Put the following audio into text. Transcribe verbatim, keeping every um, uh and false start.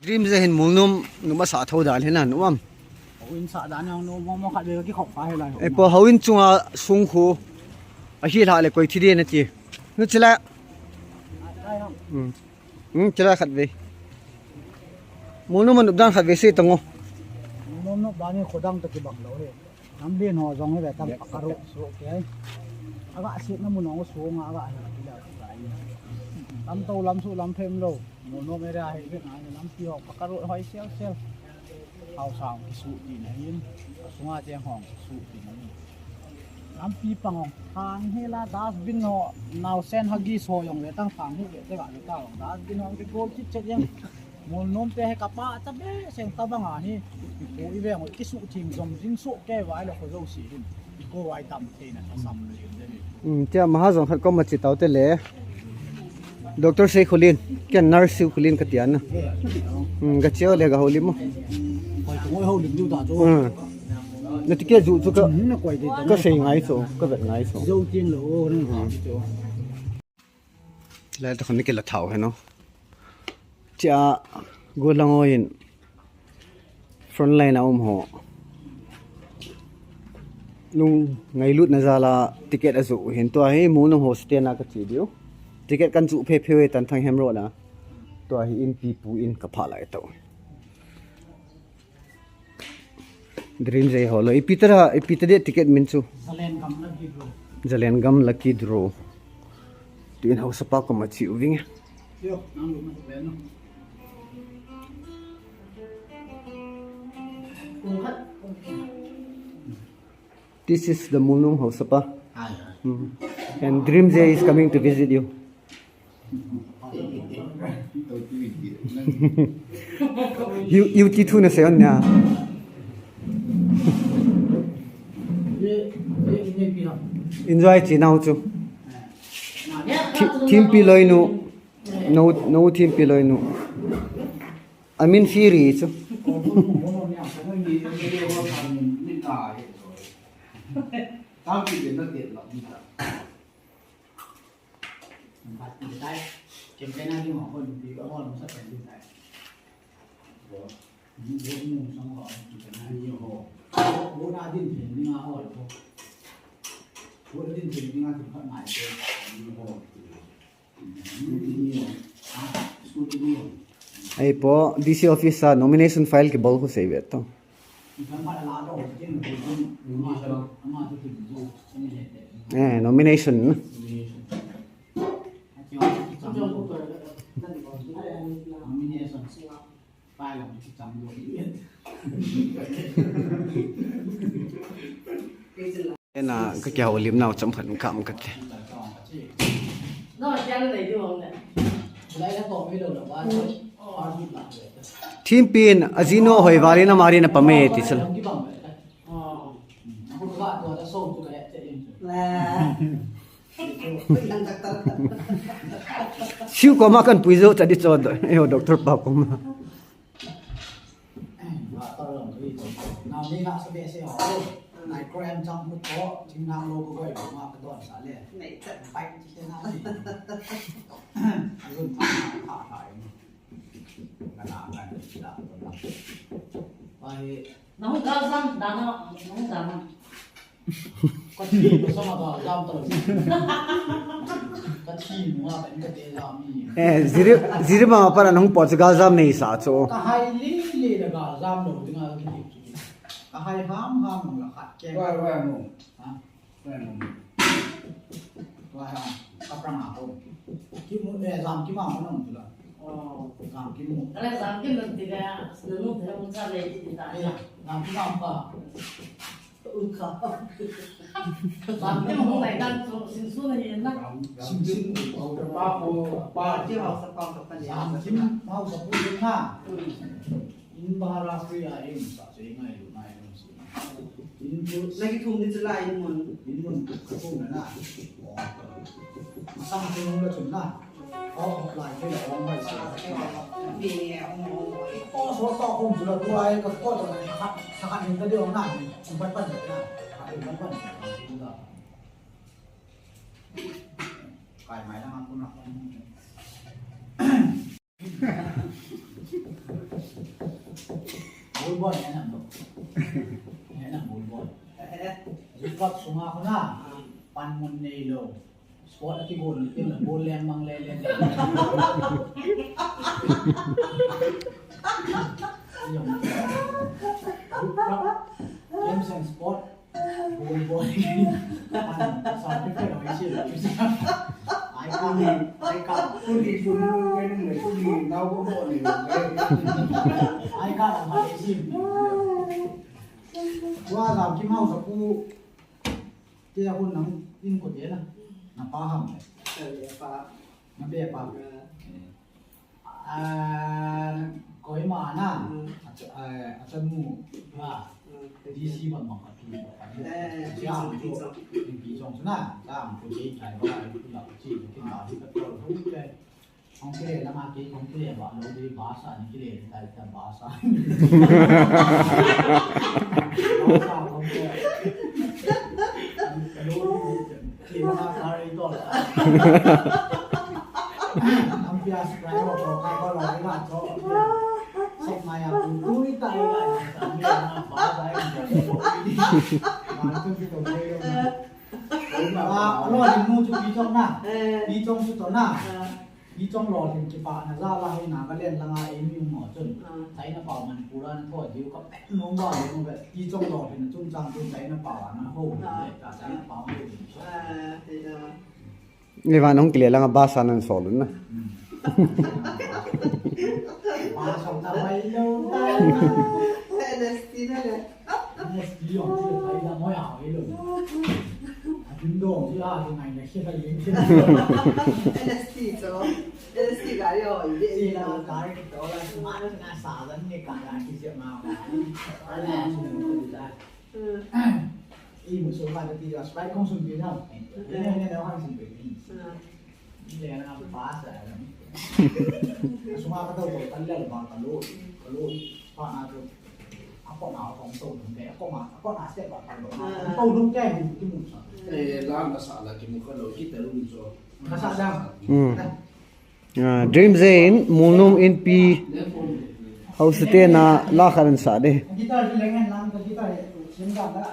Dream je hin Molnom numa sa tho dan hin a nuam. Houin sa dan ang nu mo mo khat le ki khop pa he lai. E po houin chunga sung khu. A hi la le koi thi de na ti. Nu chila. Hmm. Hmm, chila khat ve. Molnom nup dan khat ve se tango. Molnom nup dan ni khodang ta ki bang lo he. Lamlen ho jong hi ve tam pakaro so ke. Aga sit na mun ho so nga aga hi ki la. Lam to lam su lam phem lo. Molnom area hi ve na lampi ho pakaro hoi sel sel. Hau sang ki su ti na hin. Sunga te hong ki su ti na hin. Lampi pang hong. Hang hi la dustbin ho. Nau sen hagi so jong ve tang hang hi ve te ga ve ta hong. Dustbin hong ki gol chit chet jeng. Molnom te he kapa cha be seng ta bang a hi. Ko i ve ngo ki su thing jom jing so ke vai lo ko jo si hin. I ko vai tam te na ta sam le hin de ni. Um, tia maha jong khat ko ma chi tau te le. Doctor Sei Khulin, ken nurse Sei Khulin ka tia na. Um, ga cheo le ga houlim mo. Koi ko houlim du da jo. Um. Na ti ke ju chu ka. Na koi de. Ka sei ngai so, ka vet ngai so. Jo tin lo o na ha jo. Lai ta khon ni ke la thau he no. Chia, go lang o in. Frontline a um ho. Lung ngailut na jala ticket a ju hin tua hi Molnom ho stand a ka chi diu. Ticket kan ju phe phe tan thang hem ro na. Tua hi in pi pu in ka pha lai to. Dream je ho lo. Ipi tara, ipi tade ticket min chu. Zalen gam lucky draw. Zalen gam lucky draw. Tuin hausapa ko ma chi u ving. Yo, nang lu ma le no. This is the Molnom hausapa. Hi, hi. Mm. And Dream J is coming to visit you. You, you ti thu na se on na. Enjoy chi nau chu. Thi-, thimpi loi nu. No, no thimpi loi nu. I mean, firi chu. Ei po, D C office a nomination file kibol khu sei ve to. Eh, nomination. Ena ka kihoulim nau chomkhat um kha um kate. Thimpi in ajinu hoi valin amari na pame ti sala. Siu koma kan pui jo cha di cho do. Eo doctor pa koma. Nahung galjam dan a, nahung dan a. Ka thi mo sa ma galjam ta. Ka thi mo a ka te jam ni. Eh, jiri, jiri ma pa nahung po chu galjam nei sa chu. Ka hai li li le galjam lo ding a ki ti chu. Ka hai ham ham la khat ke. Wa, wa mo. Ha? Wa mo. Wa ha. Ka pra ma ko. Ki mo, eh, jam ki ma mo no tu la. Oh. Jam ki mo. Ka le jam ki mo ti ka, snu nu te mo cha le ki ta. Eh, jam ki ma pa. Ui ka. Bang te mo lai dan chu sin su na hin na. Sin sin. Pa ko, pa ti hausa pa ka pa ni. Bang ti hausa pu ni na. In bahara free a in sa se ngai lu ngai lu si. In tu. Lagi thum ni chu la in mun. In mun ka thum na na. Masang thum la thum na. Ko lai ke la ong mai si. Ko so to kum chu la tu ai ka ko to na khat khat ni ka de ong na ni. Kum pat pat ni na. Khat ni pat pat ni. Kai mai na ngam kun na. Ball, eh, na ball. Eh, na ball, ball. Zupap sunga ko na. Panmun nei lou. Sport aki ball, ni tin ball leng mang leng leng. Zupap. Games and sport. Ball, ball. Pan, sa, pe, pe, lo, isi, lo, isi. Ai ka, ai ka. Tuni, tuni, tuni, tuni, nau ko mo ni. Ai ka, ma, isi. Tua, sa, ki mau sa ku. Tia, kun, nang, in ko tia na. Na pa ham. Tia pa. Na be pa. Ah, Kohima na. Mm. Acha, ah, achanu. Ah, Mm. D C ba ma ka tu. Eh, Tia, Tia, tu. Tia. Pi jong na. Ta ko je kai ba ku la chi ki ma di ka to ru ke. Hong kile la ma ki hong kile ba lo di ba sa ni kile ta ta ba sa. Ba sa hong kile. Lo di. Kila na kari to la. Ang pia spray ho ko ka ko lo na to. Sok maya putui tai la. Ang pia na ba dai. Ang pia to ko. Ah, lo ni mu chu pi chong na. Eh. Pi chong chu to na. Ah. Pi chong lo hin ki pa na za la hi na ka len la nga e mi mo chun. Ah. China pa man pura na tho jiu ka pe no ba no ba. Pi chong lo hin chung chang chun China pa na ho. Ah. Ka China pa ho. Ah, te da. Ni van hong kile langa bus a nan sol un na. Bus hong ta bai lo ta. N S T na le. N S T hong ti bai la mo ya hoi lo. A tin dong ti a ti ngai na se ka yin ti. N S T cho. N S T ga yo. Ti la ka ri to la ma na sa dan ni ka la ki se ma ma. Ala ni ko la. Hmm. Imu so ka ti la spray kong sun pi na. Ni ni ni hang sun pi ni. Hmm. Ni le na pa sa. Suma ka to to kan le ba ka lo. Ka lo pa na to. Ako na ko to dum ke. Ako ma, ako na se ba ka lo. Ah. Ko dum ke ni ti mu sa. Eh, la na sa la ki mu ka lo ki ta lu so. Ka sa da. Hmm. Ah, Dream Zain, Mulnum Inpi, House te na la khat an sa de. Guitar hi leng an lang, guitar hi sim dan da.